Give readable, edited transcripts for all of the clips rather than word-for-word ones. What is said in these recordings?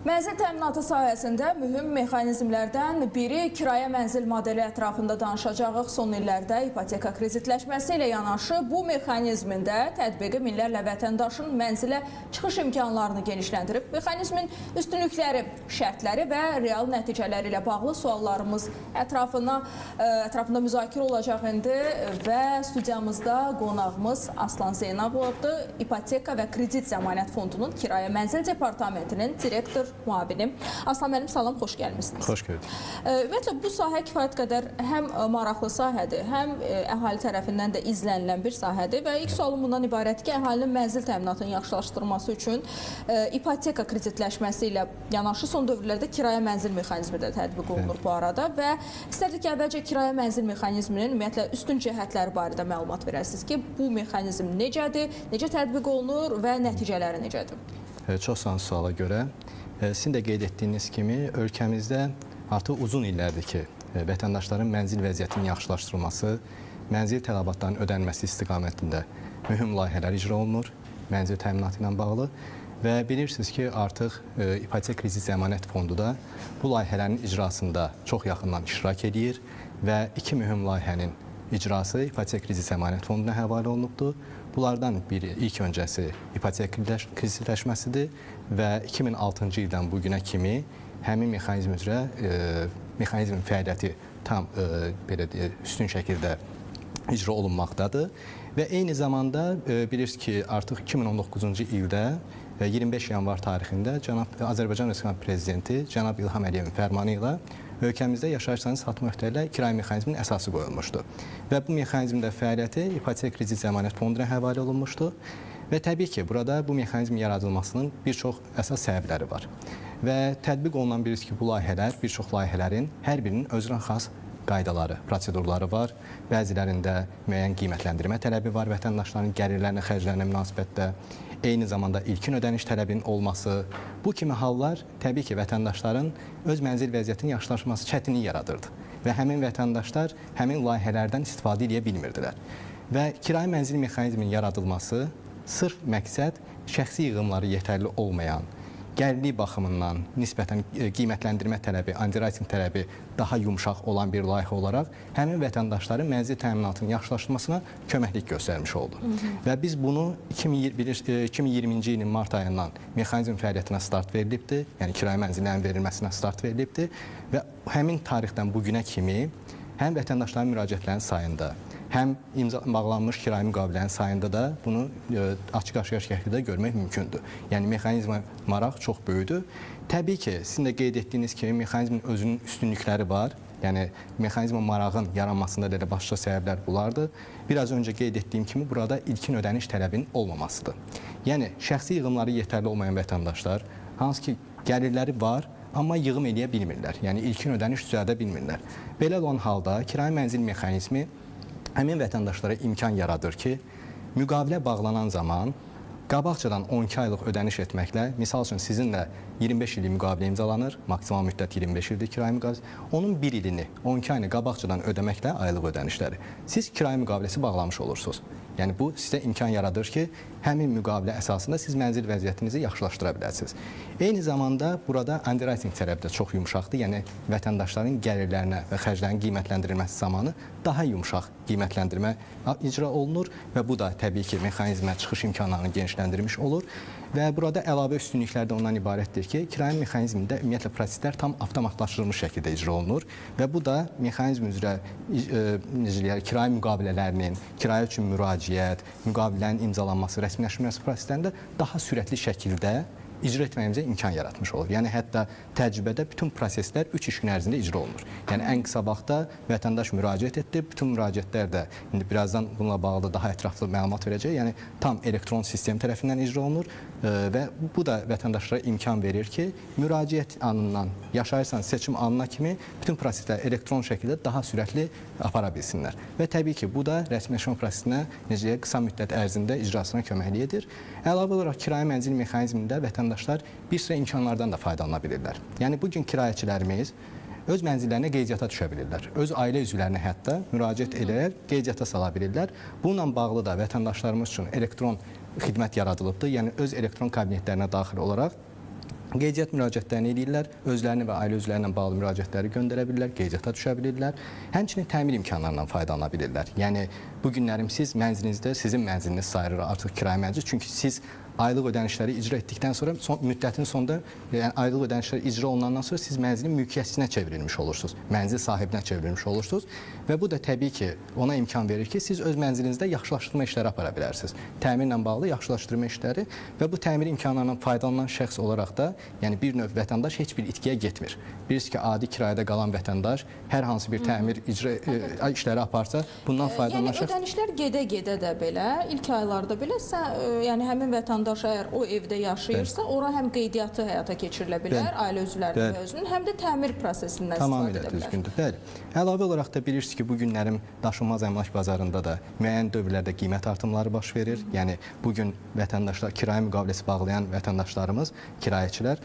Mənzil təminatı sahəsində mühüm mexanizmlərdən biri kirayə mənzil modeli ətrafında danışacağıq. Son illərdə ipoteka kreditləşməsi ilə yanaşı bu mexanizmin də tətbiqi minlərlə vətəndaşın mənzilə çıxış imkanlarını genişləndirib. Mexanizmin üstünlükləri, şərtləri və real nəticələri ilə bağlı suallarımız ətrafında müzakirə olacaq indi və studiyamızda qonağımız Aslan Zeynəbovdur. İpoteka və Kredit Zəmanət Fondunun Kirayə Mənzil Departamentinin direktor müavini. Aslan müəllim, salam, xoş gəlmisiniz. Xoş gördük. Ümumiyyətlə bu sahə kifayət qədər həm maraqlı sahədir, həm əhali tərəfindən də izlənilən bir sahədir və ilk sualım bundan ibarətdir ki, əhalinin mənzil təminatının yaxşılaşdırılması üçün ipoteka kreditləşməsi ilə yanaşı son dövrlərdə kirayə mənzil mexanizmi də tətbiq olunur bu arada və istərdik ki, əvvəlcə kirayə mənzil mexanizminin ümumiyyətlə üstün cəhətləri barədə məlumat verəsiniz ki, bu mexanizm necədir, necə tətbiq olunur və nəticələri necədir? Çox sağ olun suala görə. Sizin də qeyd etdiyiniz kimi ölkəmizdə artıq uzun illərdir ki, vətəndaşların mənzil vəziyyətinin yaxşılaşdırılması, mənzil tələbatlarının ödənilməsi istiqamətində mühüm layihələr icra olunur mənzil təminatı ilə bağlı və bilirsiniz ki, artıq İpoteka Kredit Zəmanət Fondu da bu layihələrin icrasında çox yaxından iştirak edir və iki mühüm layihənin icrası İpoteka Kredit Zəmanət Fonduna həvalə olunubdur. Bunlardan biri ilk öncəsi ipoteka kreditləşməsidir və 2006-cı ildən bu günə kimi həmin mexanizm üzrə mexanizmin fəaliyyəti tam belə deyək, üstün şəkildə icra olunmaqdadır və eyni zamanda bilirsiniz ki, artıq 2019-cu ildə 25 yanvar tarixində cənab Azərbaycan Respublikası Prezidenti cənab İlham Əliyevin fərmanı ilə ölkəmizdə yaşayış satma öhdəliklə kirayə mexanizminin əsası qoyulmuşdu. Və bu mexanizmin də fəaliyyəti İpoteka Kredit Zəmanət Fonduna həvalə olunmuşdu. Və təbii ki, burada bu mexanizmin yaradılmasının bir çox əsas səbəbləri var. Və tətbiq olunan bilirsiniz ki, bu layihələr, bir çox layihələrin hər birinin özünə xas qaydaları, prosedurları var. Bəzilərində müəyyən qiymətləndirmə tələbi var vətəndaşların gəlirlərinə, xərclərinə münasibətdə. Eyni zamanda ilkin ödəniş tələbinin olması. Bu kimi hallar təbii ki, vətəndaşların öz mənzil vəziyyətinin yaxşılaşması çətinlik yaradırdı və həmin vətəndaşlar həmin layihələrdən istifadə edə bilmirdilər. Və kirayə mənzil mexanizminin yaradılması sırf məqsəd şəxsi yığımları yetərli olmayan, gəlirlik baxımından nisbətən qiymətləndirmə tələbi, underwriting tələbi daha yumşaq olan bir layihə olaraq həmin vətəndaşların mənzil təminatının yaxşılaşdırılmasına köməklik göstərmiş oldu. Və biz bunu 2020-ci ilin mart ayından mexanizm fəaliyyətinə start verilibdir, yəni kirayə mənzillərinin verilməsinə start verilibdir və həmin tarixdən bu günə kimi həm vətəndaşların müraciətlərinin sayında, həm imza bağlanmış kirayə müqavilələrinin sayında da bunu açıq-aşkar şəkildə görmək mümkündür. Yəni mexanizma maraq çox böyükdür. Təbii ki, sizin də qeyd etdiyiniz kimi mexanizmin özünün üstünlükləri var. Yəni mexanizma marağın yaranmasında da elə başlıca səbəblər bunlardır. Biraz öncə qeyd etdiyim kimi burada ilkin ödəniş tələbinin olmamasıdır. Yəni şəxsi yığımları yetərli olmayan vətəndaşlar, hansı ki gəlirləri var, amma yığım eləyə bilmirlər. Yəni ilkin ödəniş düzəldə bilmirlər. Belə olan halda kirayə mənzil mexanizmi həmin vətəndaşlara imkan yaradır ki, müqavilə bağlanan zaman qabaqcadan 12 aylıq ödəniş etməklə, misal üçün sizinlə 25 illik müqavilə imzalanır, maksimal müddət 25 ildir kirayə müqaviləsi, onun bir ilini, 12 ayını qabaqcadan ödəməklə aylıq ödənişləri siz kirayə müqaviləsi bağlamış olursunuz. Yəni bu sizə imkan yaradır ki, həmin müqavilə əsasında siz mənzil vəziyyətinizi yaxşılaşdıra bilərsiniz. Eyni zamanda burada underwriting tələbi də çox yumşaqdır. Yəni vətəndaşların gəlirlərinə və xərclərinin qiymətləndirilməsi zamanı daha yumşaq qiymətləndirmə icra olunur və bu da təbii ki, mexanizmə çıxış imkanlarını genişləndirmiş olur. Və burada əlavə üstünlüklər də ondan ibarətdir ki, kirayə mexanizmində ümumiyyətlə proseslər tam avtomatlaşdırılmış şəkildə icra olunur və bu da mexanizm üzrə necə deyək, kirayə müqavilələrinin, kirayə üçün müraciət, müqavilənin imzalanması, rəsmiləşdirilməsi proseslərində daha sürətli şəkildə icra etməyimizə imkan yaratmış olur. Yəni hətta təcrübədə bütün proseslər 3 iş günü ərzində icra olunur. Yəni ən qısa vaxtda vətəndaş müraciət etdi, bütün müraciətlər də indi birazdan bununla bağlı daha ətraflı məlumat verəcək. Yəni tam elektron sistem tərəfindən icra olunur və bu da vətəndaşlara imkan verir ki, müraciət anından yaşayırsan seçim anına kimi bütün proseslər elektron şəkildə daha sürətli apara bilsinlər. Və təbii ki, bu da rəsmiləşmə prosesinə necə deyək, qısa müddət ərzində icrasına köməklik edir. Əlavə olaraq kirayə mənzil mexanizmində vətəndaşlar bir sıra imkanlardan da faydalana bilirlər. Yəni bu gün kirayəçilərimiz öz mənzillərinə qeydiyyata düşə bilirlər. Öz ailə üzvlərinə hətta müraciət edərək qeydiyyata sala bilirlər. Bununla bağlı da vətəndaşlarımız üçün elektron xidmət yaradılıbdır. Yəni öz elektron kabinetlərinə daxil olaraq Qeydiyyat müraciətlərini eləyirlər, özlərini və ailə üzvləri ilə bağlı müraciətləri göndərə bilirlər, qeydiyyata düşə bilirlər. Həmçinin təmir imkanlarından faydalana bilirlər. Yəni bu günlərim siz mənzilinizdə sizin mənziliniz sayılır artıq kirayə mənzili, çünki siz aylıq ödənişləri icra etdikdən sonra son, müddətin sonunda, yəni aylıq ödənişlər icra olunandan sonra siz mənzilin mülkiyyətçisinə çevrilmiş olursunuz. Mənzil sahibinə çevrilmiş olursunuz və bu da təbii ki, ona imkan verir ki, siz öz mənzilinizdə yaxşılaşdırma işləri apara bilərsiniz. Təmirlə bağlı yaxşılaşdırma işləri və bu təmir imkanlarından faydalanan şəxs olaraq da, yəni bir növ vətəndaş heç bir itkiyə getmir. Bilirsiniz ki, adi kirayədə qalan vətəndaş hər hansı bir təmir icra işləri aparsa, bundan faydalanan Yəni şəxs ödənişlər gedə-gedə də belə, ilk aylarda belə sən, yəni həmin vətəndaş əgər o evdə yaşayırsa, ora həm qeydiyyatı həyata keçirilə bilər, ailə üzvlərinin və özünün, həm də təmir prosesindən istifadə Tamamilə edə bilər. düzgündür. Bəli. Əlavə olaraq da bilirsiniz ki, bu günlərim daşınmaz əmlak bazarında da müəyyən dövrlərdə qiymət artımları baş verir. Yəni bu gün vətəndaşlar kirayə müqaviləsi bağlayan vətəndaşlarımız, kirayəçilər,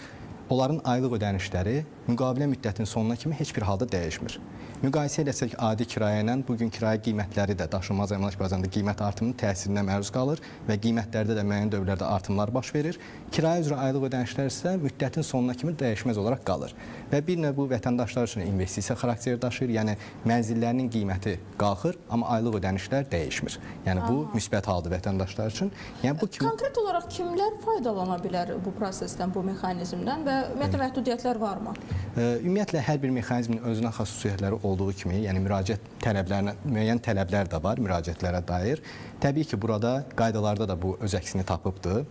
onların aylıq ödənişləri müqavilə müddətinin sonuna kimi heç bir halda dəyişmir. Müqayisə eləsək adi kirayə ilə bu gün kirayə qiymətləri də daşınmaz əmlak bazarında qiymət artımının təsirinə məruz qalır və qiymətlərdə də müəyyən dövrlərdə artımlar baş verir. Kirayə üzrə aylıq ödənişlər isə müddətin sonuna kimi dəyişməz olaraq qalır. Və bir növ bu vətəndaşlar üçün investisiya xarakteri daşıyır. Yəni mənzillərinin qiyməti qalxır, amma aylıq ödənişlər dəyişmir. Yəni bu müsbət haldır vətəndaşlar üçün. Yəni bu kimi Konkret olaraq kimlər faydalana bilər bu prosesdən, bu mexanizmdən və ümumiyyətlə məhdudiyyətlər varmı? Ümumiyyətlə hər bir mexanizmin özünə xas xüsusiyyətləri olduğu kimi, yəni müraciət tələblərinə müəyyən tələblər də var müraciətlərə dair. Təbii ki, burada qaydalarda da bu öz əksini tapıbdır.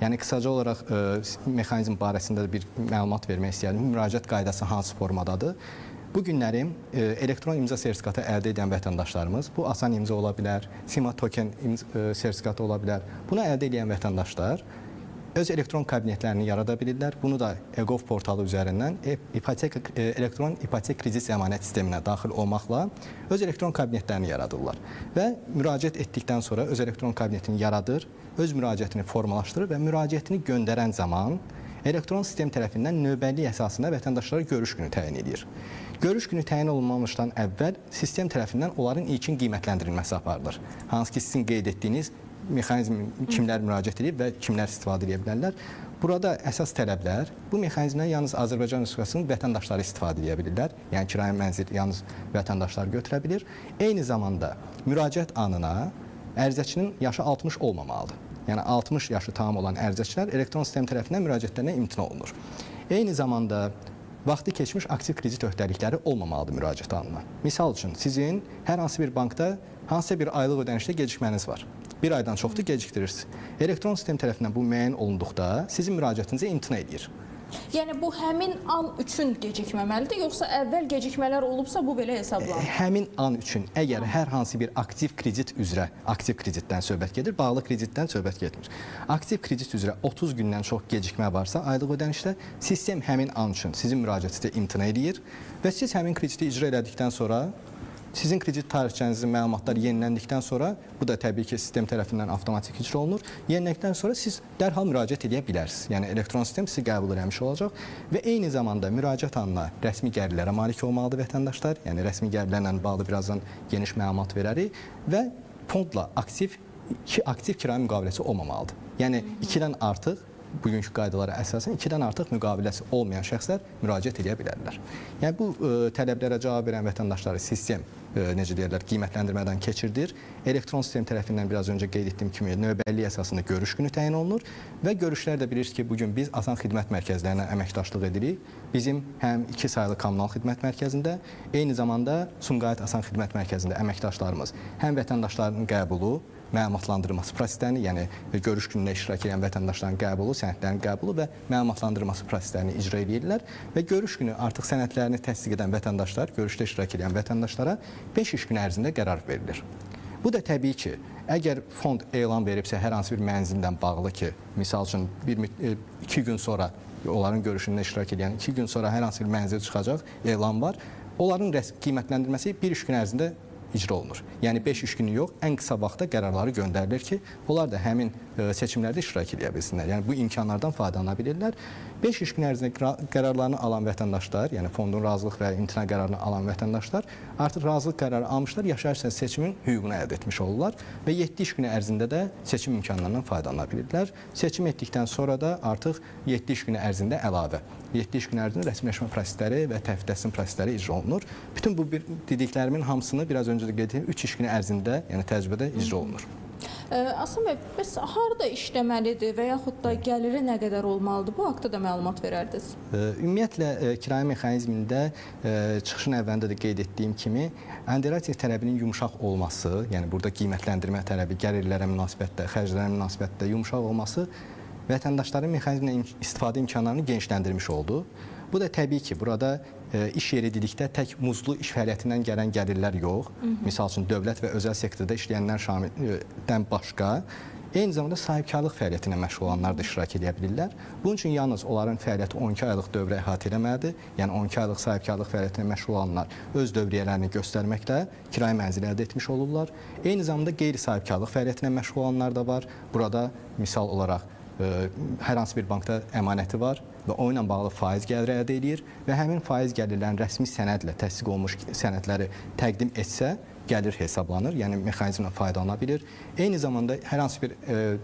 Yəni qısaca olaraq mexanizm barəsində də bir məlumat vermək istəyirəm. Müraciət qaydası hansı formadadır? Bu günlərim elektron imza sertifikatı əldə edən vətəndaşlarımız, bu asan imza ola bilər, SIMA token sertifikatı ola bilər. Bunu əldə edən vətəndaşlar öz elektron kabinetlərini yarada bilirlər. Bunu da e-gov portalı üzərindən ipoteka elektron ipotek kredit zəmanət sisteminə daxil olmaqla öz elektron kabinetlərini yaradırlar. Və müraciət etdikdən sonra öz elektron kabinetini yaradır, öz müraciətini formalaşdırır və müraciətini göndərən zaman elektron sistem tərəfindən növbəlik əsasında vətəndaşlara görüş günü təyin edir. Görüş günü təyin olunmamışdan əvvəl sistem tərəfindən onların ilkin qiymətləndirilməsi aparılır. Hansı ki, sizin qeyd etdiyiniz mexanizm kimlər müraciət edib və kimlər istifadə edə bilərlər. Burada əsas tələblər bu mexanizmdən yalnız Azərbaycan Respublikasının vətəndaşları istifadə edə bilirlər. Yəni kirayə mənzil yalnız vətəndaşlar götürə bilir. Eyni zamanda müraciət anına ərizəçinin yaşı 60 olmamalıdır. Yəni 60 yaşı tamam olan ərizəçilər elektron sistem tərəfindən müraciətlərinə imtina olunur. Eyni zamanda vaxtı keçmiş aktiv kredit öhdəlikləri olmamalıdır müraciət anına. Misal üçün, sizin hər hansı bir bankda hansısa bir aylıq ödənişdə gecikməniz var. Bir aydan çoxdur gecikdirirsiniz. Elektron sistem tərəfindən bu müəyyən olunduqda sizin müraciətinizə imtina edir. Yəni bu həmin an üçün gecikməməlidir, yoxsa əvvəl gecikmələr olubsa bu belə hesablanır? Həmin an üçün əgər hər hansı bir aktiv kredit üzrə, aktiv kreditdən söhbət gedir, bağlı kreditdən söhbət getmir. Aktiv kredit üzrə 30 gündən çox gecikmə varsa aylıq ödənişdə sistem həmin an üçün sizin müraciətinizə imtina edir və siz həmin krediti icra elədikdən sonra sizin kredit tarixçənizin məlumatları yeniləndikdən sonra, bu da təbii ki, sistem tərəfindən avtomatik icra olunur. Yenilədikdən sonra siz dərhal müraciət edə bilərsiniz. Yəni elektron sistem sizi qəbul eləmiş olacaq və eyni zamanda müraciət anına rəsmi gəlirlərə malik olmalıdır vətəndaşlar. Yəni rəsmi gəlirlərlə bağlı birazdan geniş məlumat verərik və fondla aktiv kirayə müqaviləsi olmamalıdır. Yəni 2-dən artıq bugünkü qaydalara əsasən 2-dən artıq müqaviləsi olmayan şəxslər müraciət edə bilərlər. Yəni bu tələblərə cavab verən vətəndaşları sistem necə deyirlər, qiymətləndirmədən keçirdir. Elektron sistem tərəfindən biraz öncə qeyd etdiyim kimi növbəlik əsasında görüş günü təyin olunur və görüşlər də bilirsiniz ki, bu gün biz asan xidmət mərkəzlərinə əməkdaşlıq edirik. Bizim həm 2 saylı kommunal xidmət mərkəzində, eyni zamanda Sumqayıt Asan Xidmət Mərkəzində əməkdaşlarımız həm vətəndaşların qəbulu, məlumatlandırılması proseslərini, yəni görüş günündə iştirak edən vətəndaşların qəbulu, sənədlərin qəbulu və məlumatlandırılması proseslərini icra edirlər və görüş günü artıq sənədlərini təsdiq edən vətəndaşlar, görüşdə iştirak edən vətəndaşlara 5 iş günü ərzində qərar verilir. Bu da təbii ki, əgər fond elan veribsə hər hansı bir mənzillə bağlı ki, misal üçün 2 gün sonra onların görüşündə iştirak edən 2 gün sonra hər hansı bir mənzil çıxacaq, elan var. Onların qiymətləndirilməsi 1 iş günü ərzində icra olunur. Yəni 5 iş günü yox, ən qısa vaxtda qərarları göndərilir ki, onlar da həmin seçimlərdə iştirak edə bilsinlər. Yəni bu imkanlardan faydalana bilirlər. 5 iş günü ərzində qərarlarını alan vətəndaşlar, yəni fondun razılıq və imtina qərarını alan vətəndaşlar artıq razılıq qərarı almışlar, yaşayış sənədi seçimin hüququnu əldə etmiş olurlar və 7 iş günü ərzində də seçim imkanlarından faydalana bilirlər. Seçim etdikdən sonra da artıq 7 iş günü ərzində əlavə 7 iş günü ərzində rəsmiləşmə prosesləri və təhvil təslim prosesləri icra olunur. Bütün bu dediklərimin hamısını biraz öncə də qeyd etdim, 3 iş günü ərzində, yəni təcrübədə icra olunur. Aslan bəy, bəs harda işləməlidir və yaxud da gəliri nə qədər olmalıdır? Bu haqda da məlumat verərdiniz. Ümumiyyətlə kirayə mexanizmində çıxışın əvvəlində də qeyd etdiyim kimi underwriting tələbinin yumşaq olması, yəni burada qiymətləndirmə tələbi gəlirlərə münasibətdə, xərclərə münasibətdə yumşaq olması vətəndaşların mexanizmlə istifadə imkanlarını genişləndirmiş oldu. Bu da təbii ki, burada iş yeri dedikdə tək muzlu iş fəaliyyətindən gələn gəlirlər yox. Misal üçün dövlət və özəl sektorda işləyənlər şamildən başqa eyni zamanda sahibkarlıq fəaliyyəti ilə məşğul olanlar da iştirak edə bilirlər. Bunun üçün yalnız onların fəaliyyəti 12 aylıq dövrə əhatə eləməlidir. Yəni 12 aylıq sahibkarlıq fəaliyyəti ilə məşğul olanlar öz dövriyyələrini göstərməklə kirayə mənzili əldə etmiş olurlar. Eyni zamanda qeyri-sahibkarlıq fəaliyyəti ilə məşğul olanlar da var. Burada misal olaraq hər hansı bir bankda əmanəti var və onunla bağlı faiz gəliri əldə eləyir və həmin faiz gəlirlərinin rəsmi sənədlə təsdiq olunmuş sənədləri təqdim etsə gəlir hesablanır, yəni mexanizmlə faydalana bilir. Eyni zamanda hər hansı bir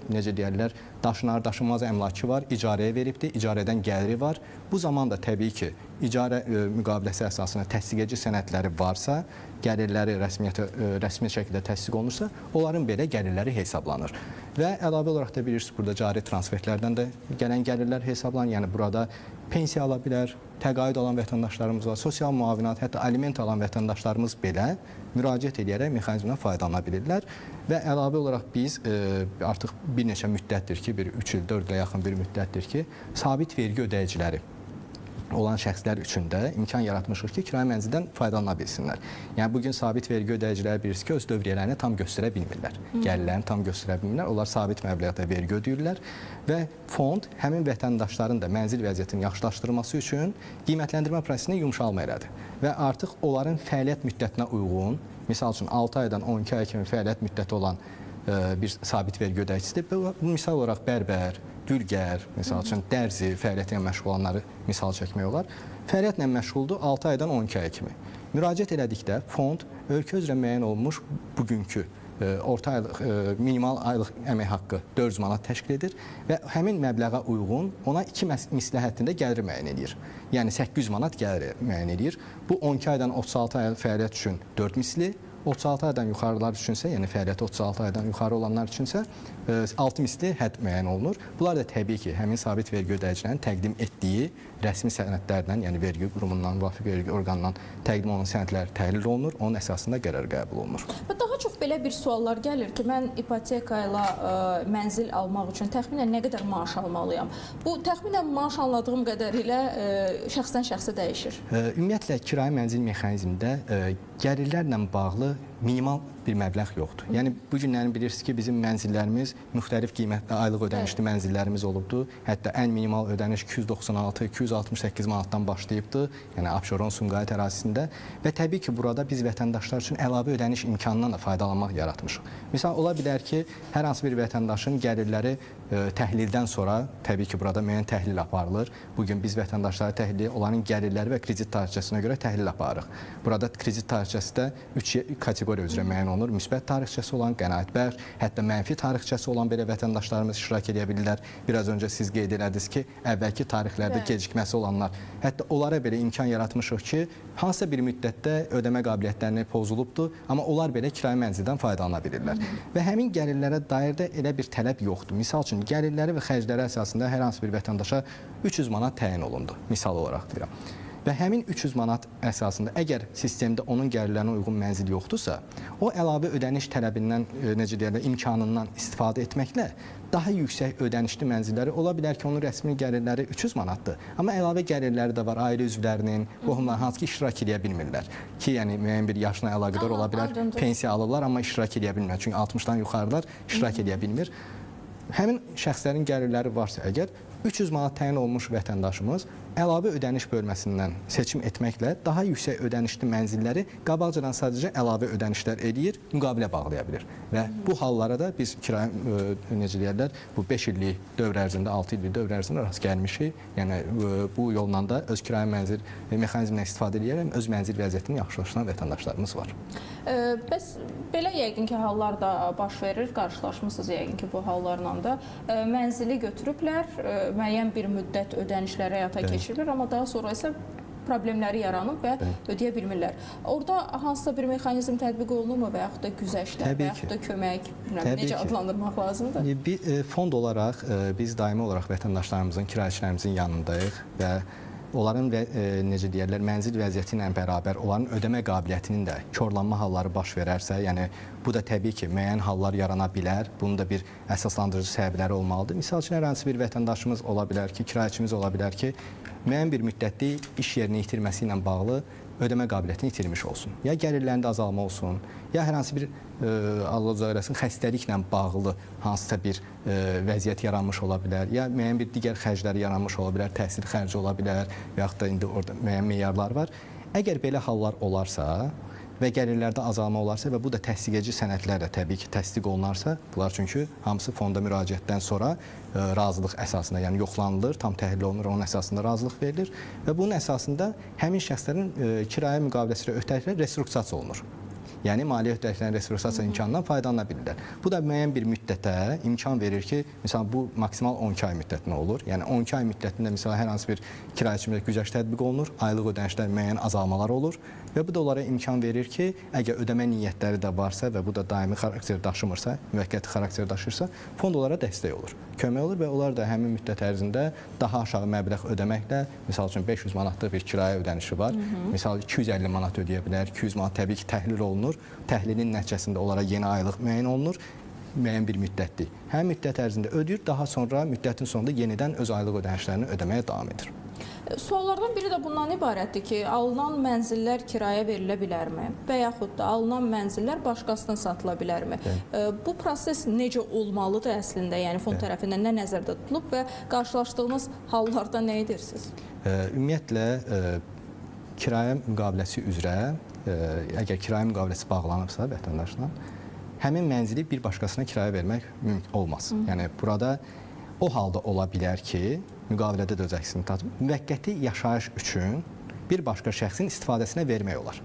necə deyərlər, daşınar, daşınmaz əmlakı var, icarəyə veribdir, icarədən gəliri var. Bu zaman da təbii ki, icarə müqaviləsi əsasında təsdiq edici sənədləri varsa, gəlirləri rəsmi şəkildə təsdiq olunursa, onların belə gəlirləri hesablanır. Və əlavə olaraq da bilirsiniz, burada cari transferlərdən də gələn gəlirlər hesablanır. Yəni burada pensiya ala bilər, təqaüd alan vətəndaşlarımız var, sosial müavinat, hətta aliment alan vətəndaşlarımız belə müraciət edərək mexanizmdən faydalana bilirlər. Və əlavə olaraq biz artıq bir neçə müddətdir ki, bir 3 il, 4 ilə yaxın bir müddətdir ki, sabit vergi ödəyiciləri olan şəxslər üçün də imkan yaratmışıq ki, kirayə mənzildən faydalana bilsinlər. Yəni bu gün sabit vergi ödəyiciləri bilirsiniz ki, öz dövriyyələrini tam göstərə bilmirlər. Gəlirlərini tam göstərə bilmirlər. Onlar sabit məbləğdə vergi ödəyirlər və fond həmin vətəndaşların da mənzil vəziyyətinin yaxşılaşdırılması üçün qiymətləndirmə prosesini yumşalma elədi və artıq onların fəaliyyət müddətinə uyğun, misal üçün 6 aydan 12 ay kimi fəaliyyət müddəti olan bir sabit vergi ödəyicisidir. Bu misal olaraq bərbər, dülgər, misal üçün dərzi fəaliyyəti ilə məşğul olanları misal çəkmək olar. Fəaliyyətlə məşğuldur 6 aydan 12 aya kimi. Müraciət elədikdə fond ölkə üzrə müəyyən olunmuş bugünkü orta aylıq, minimal aylıq əmək haqqı 400 manat təşkil edir və həmin məbləğə uyğun ona 2 misli həddində gəlir müəyyən edir. Yəni 800 manat gəlir müəyyən edir. Bu 12 aydan 36 ay fəaliyyət üçün 4 misli, 36 aydan yuxarılar üçünsə, yəni fəaliyyəti 36 aydan yuxarı olanlar üçünsə 6 misli hədd müəyyən olunur. Bunlar da təbii ki, həmin sabit vergi ödəyicilərin təqdim etdiyi rəsmi sənədlərlə, yəni vergi qurumundan, müvafiq vergi orqanından təqdim olunan sənədlər təhlil olunur, onun əsasında qərar qəbul olunur. Və daha çox belə bir suallar gəlir ki, mən ipoteka ilə mənzil almaq üçün təxminən nə qədər maaş almalıyam? Bu təxminən maaş anladığım qədərilə şəxsdən şəxsə dəyişir. Ümumiyyətlə kirayə mənzil mexanizmində gəlirlərlə bağlı minimal bir məbləğ yoxdur. Yəni bu günlərin bilirsiniz ki, bizim mənzillərimiz müxtəlif qiymətli aylıq ödənişli mənzillərimiz olubdur. Hətta ən minimal ödəniş 296, 268 manatdan başlayıbdır. Yəni Abşeron, Sumqayıt ərazisində və təbii ki, burada biz vətəndaşlar üçün əlavə ödəniş imkanından da faydalanmaq yaratmışıq. Misal ola bilər ki, hər hansı bir vətəndaşın gəlirləri təhlildən sonra, təbii ki, burada müəyyən təhlil aparılır. Bu gün biz vətəndaşlara təhlil, onların gəlirləri və kredit tarixçəsinə görə təhlil aparırıq. Burada kredit tarixçəsi də 3 kateqoriya üzrə müəyyən olunur. Müsbət tarixçəsi olan, qənaətbəxş, hətta mənfi tarixçəsi olan belə vətəndaşlarımız iştirak edə bilirlər. Biraz öncə siz qeyd elədiniz ki, əvvəlki tarixlərdə gecikməsi olanlar, hətta onlara belə imkan yaratmışıq ki, hansısa bir müddətdə ödəmə qabiliyyətlərini pozulubdur, amma onlar belə kirayə mənzildən faydalana bilirlər. Və həmin gəlirlərə dair də elə bir tələb yoxdur. Misal üçün, gəlirləri və xərcləri əsasında hər hansı bir vətəndaşa 300 manat təyin olundu, misal olaraq deyirəm. Və həmin 300 manat əsasında əgər sistemdə onun gəlirlərinə uyğun mənzil yoxdursa, o əlavə ödəniş tələbindən, necə deyərlər, imkanından istifadə etməklə daha yüksək ödənişli mənzilləri ola bilər ki, onun rəsmi gəlirləri 300 manatdır. Amma əlavə gəlirləri də var ailə üzvlərinin, qohumların hansı ki iştirak edə bilmirlər. Ki, yəni müəyyən bir yaşla əlaqədar ola bilər, pensiya alırlar, amma iştirak edə bilmirlər. Çünki 60-dan yuxarılar iştirak edə bilmir. Həmin şəxslərin gəlirləri varsa əgər 300 manat təyin olunmuş vətəndaşımız Əlavə ödəniş bölməsindən seçim etməklə daha yüksək ödənişli mənzilləri qabaqcadan sadəcə əlavə ödənişlər eləyir, müqavilə bağlaya bilir. Və bu hallara da biz kirayə necə deyərlər, bu 5 illik dövr ərzində, 6 illik dövr ərzində rast gəlmişik. Yəni bu yolla da öz kirayə mənzil mexanizmindən istifadə edərək öz mənzil vəziyyətini yaxşılaşdıran vətəndaşlarımız var. Bəs belə yəqin ki, hallar da baş verir, qarşılaşmısınız yəqin ki, bu hallarla da. Mənzili götürüblər, müəyyən bir müddət ödənişləri həyata keçirilir, amma daha sonra isə problemləri yaranıb və ödəyə bilmirlər. Orada hansısa bir mexanizm tətbiq olunurmu və yaxud da güzəştlər və yaxud da kömək, bilmirəm, necə adlandırmaq lazımdır? Bir fond olaraq biz daimi olaraq vətəndaşlarımızın, kirayəçilərimizin yanındayıq və onların necə deyərlər, mənzil vəziyyəti ilə bərabər onların ödəmə qabiliyyətinin də korlanma halları baş verərsə, yəni bu da təbii ki, müəyyən hallar yarana bilər. Bunun da bir əsaslandırıcı səbəbləri olmalıdır. Misal üçün, hər hansı bir vətəndaşımız ola bilər ki, kirayəçimiz ola bilər ki, müəyyən bir müddətlik iş yerini itirməsi ilə bağlı ödəmə qabiliyyətini itirmiş olsun. Ya gəlirlərində azalma olsun, ya hər hansı bir Allah uzaq eləsin, xəstəliklə bağlı hansısa bir vəziyyət yaranmış ola bilər, ya müəyyən bir digər xərcləri yaranmış ola bilər, təhsil xərci ola bilər və yaxud da indi orada müəyyən meyarlar var. Əgər belə hallar olarsa və gəlirlərdə azalma olarsa və bu da təsdiq edici sənədlərlə təbii ki, təsdiq olunarsa, bunlar çünki hamısı fonda müraciətdən sonra razılıq əsasında, yəni yoxlanılır, tam təhlil olunur, onun əsasında razılıq verilir və bunun əsasında həmin şəxslərin kirayə müqaviləsi ilə öhdəlikləri restrukturizasiya olunur. Yəni maliyyə öhdəliklərinin restrukturizasiya imkanından faydalana bilirlər. Bu da müəyyən bir müddətə imkan verir ki, misal bu maksimal 12 ay müddətinə olur. Yəni 12 ay müddətində misal hər hansı bir kirayəçimizə güzəşt tətbiq olunur, aylıq ödənişlər müəyyən azalmalar olur və bu da onlara imkan verir ki, əgər ödəmə niyyətləri də varsa və bu da daimi xarakter daşımırsa, müvəqqəti xarakter daşıyırsa, fond onlara dəstək olur, kömək olur və onlar da həmin müddət ərzində daha aşağı məbləğ ödəməklə, misal üçün 500 manatlıq bir kirayə ödənişi var, misal 250 manat ödəyə bilər, 200 manat təbii ki, təhlil olunur. Təhlilin nəticəsində onlara yeni aylıq müəyyən olunur, müəyyən bir müddətlik. Həmin müddət ərzində ödəyir, daha sonra müddətin sonunda yenidən öz aylıq ödənişlərini ödəməyə davam edir. Suallardan biri də bundan ibarətdir ki, alınan mənzillər kirayə verilə bilərmi və yaxud da alınan mənzillər başqasına satıla bilərmi? Bu proses necə olmalıdır əslində? Yəni fond tərəfindən nə nəzərdə tutulub və qarşılaşdığınız hallarda nə edirsiniz? Ümumiyyətlə, kirayə müqaviləsi üzrə, əgər kirayə müqaviləsi bağlanıbsa vətəndaşla, həmin mənzili bir başqasına kirayə vermək mümkün olmaz. Yəni burada o halda ola bilər ki, müqavilədə də öz əksini tapıb, müvəqqəti yaşayış üçün bir başqa şəxsin istifadəsinə vermək olar.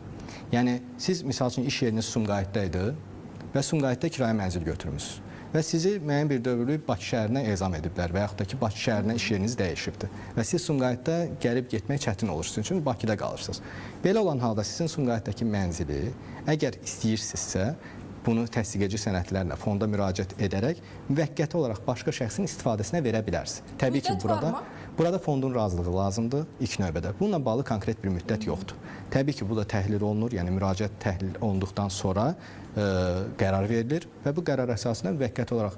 Yəni siz misal üçün iş yeriniz Sumqayıtda idi və Sumqayıtda kirayə mənzil götürmüsünüz və sizi müəyyən bir dövrlük Bakı şəhərinə ezam ediblər və yaxud da ki, Bakı şəhərinə iş yeriniz dəyişibdir və siz Sumqayıtda gəlib getmək çətin olur sizin üçün, Bakıda qalırsınız. Belə olan halda sizin Sumqayıtdakı mənzili əgər istəyirsinizsə, bunu təsdiq edici sənədlərlə fonda müraciət edərək müvəqqəti olaraq başqa şəxsin istifadəsinə verə bilərsiniz. Təbii ki, burada fondun razılığı lazımdır ilk növbədə. Bununla bağlı konkret bir müddət yoxdur. Təbii ki, bu da təhlil olunur, yəni müraciət təhlil olunduqdan sonra qərar verilir və bu qərar əsasında müvəqqəti olaraq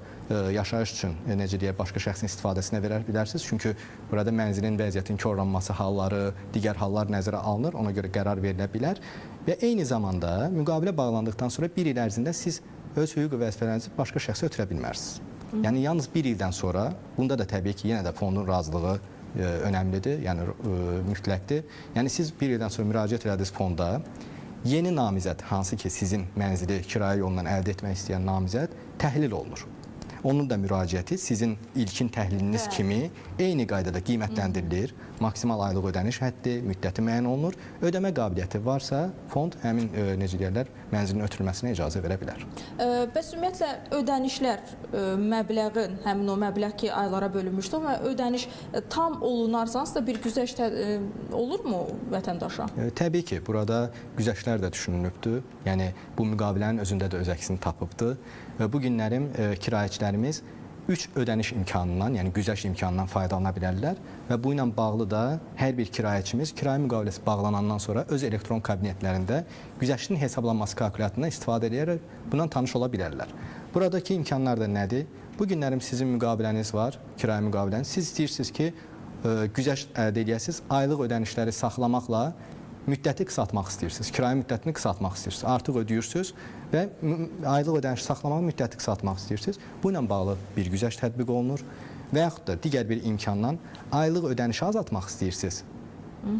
yaşayış üçün, necə deyək, başqa şəxsin istifadəsinə verə bilərsiniz. Çünki burada mənzilin vəziyyətinin korlanması halları, digər hallar nəzərə alınır, ona görə qərar verilə bilər və eyni zamanda müqavilə bağlandıqdan sonra bir il ərzində siz öz hüquq və vəzifələrinizi başqa şəxsə ötürə bilmərsiniz. Yəni yalnız bir ildən sonra, bunda da təbii ki, yenə də fondun razılığı önəmlidir, yəni mütləqdir. Yəni siz bir ildən sonra müraciət elədiniz fonda, yeni namizəd, hansı ki sizin mənzili kirayə yolundan əldə etmək istəyən namizəd təhlil olunur. Onun da müraciəti sizin ilkin təhliliniz kimi eyni qaydada qiymətləndirilir. Maksimal aylıq ödəniş həddi, müddəti müəyyən olunur. Ödəmə qabiliyyəti varsa, fond həmin necə deyərlər, mənzilin ötürülməsinə icazə verə bilər. Bəs ümumiyyətlə ödənişlər məbləğin, həmin o məbləğ ki aylara bölünmüşdü, amma ödəniş tam olunarsa, hansısa bir güzəşt olurmu vətəndaşa? Təbii ki, burada güzəştlər də düşünülübdür. Yəni bu müqavilənin özündə də öz əksini tapıbdır. Bu günlərim kirayəçilərimiz 3 ödəniş imkanından, yəni güzəşt imkanından faydalana bilərlər və bu ilə bağlı da hər bir kirayəçimiz kirayə müqaviləsi bağlanandan sonra öz elektron kabinetlərində güzəştin hesablanması kalkulyatorundan istifadə edərək bundan tanış ola bilərlər. Buradakı imkanlar da nədir? Bu günlərim sizin müqaviləniz var, kirayə müqaviləniz. Siz istəyirsiniz ki, güzəşt əldə edəsiniz, aylıq ödənişləri saxlamaqla müddəti qısaltmaq istəyirsiniz, kirayə müddətini qısaltmaq istəyirsiniz, artıq ödəyirsiniz və aylıq ödənişi saxlamaq müddəti qısaltmaq istəyirsiniz. Bu ilə bağlı bir güzəşt tətbiq olunur. Və yaxud da digər bir imkandan aylıq ödənişi azaltmaq istəyirsiniz.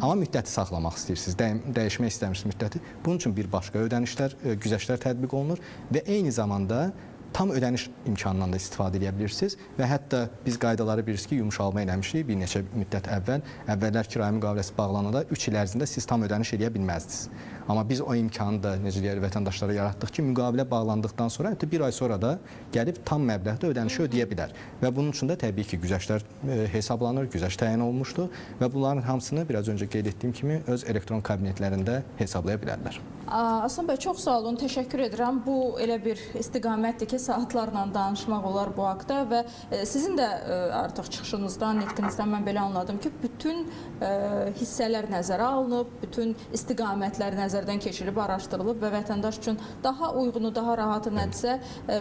Amma müddəti saxlamaq istəyirsiniz, dəyişmək istəmirsiniz müddəti. Bunun üçün bir başqa ödənişlər, güzəştlər tətbiq olunur və eyni zamanda tam ödəniş imkanından da istifadə edə bilirsiniz və hətta biz qaydaları bilirsiniz ki, yumşalma eləmişik bir neçə müddət əvvəl. Əvvəllər kirayə müqaviləsi bağlananda 3 il ərzində siz tam ödəniş eləyə bilməzdiniz. Amma biz o imkanı da necə deyək vətəndaşlara yaratdıq ki, müqavilə bağlandıqdan sonra hətta bir ay sonra da gəlib tam məbləğdə ödənişi ödəyə bilər. Və bunun üçün də təbii ki, güzəştlər hesablanır, güzəşt təyin olunmuşdur və bunların hamısını biraz öncə qeyd etdiyim kimi öz elektron kabinetlərində hesablaya bilərlər. Aslan bəy, çox sağ olun, təşəkkür edirəm. Bu elə bir istiqamətdir ki, saatlarla danışmaq olar bu haqda və sizin də artıq çıxışınızdan, nitqinizdən mən belə anladım ki, bütün hissələr nəzərə alınıb, bütün istiqamətlər nəzərdən keçirilib, araşdırılıb və vətəndaş üçün daha uyğunu, daha rahatı nədirsə,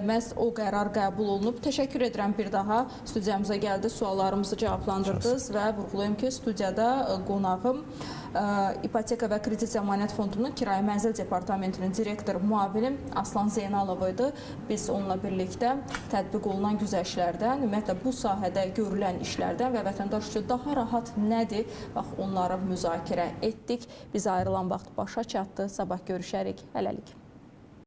məhz o qərar qəbul olunub. Təşəkkür edirəm bir daha studiyamıza gəldi, suallarımızı cavablandırdınız və vurğulayım ki, studiyada qonağım İpoteka və Kredit Zəmanət Fondunun Kirayə Mənzil Departamentinin direktor müavini Aslan Zeynalov idi. Biz onunla birlikdə tətbiq olunan güzəştlərdən, ümumiyyətlə bu sahədə görülən işlərdən və vətəndaş üçün daha rahat nədir, bax onları müzakirə etdik. Biz ayrılan vaxt başa çatdı. Sabah görüşərik. Hələlik.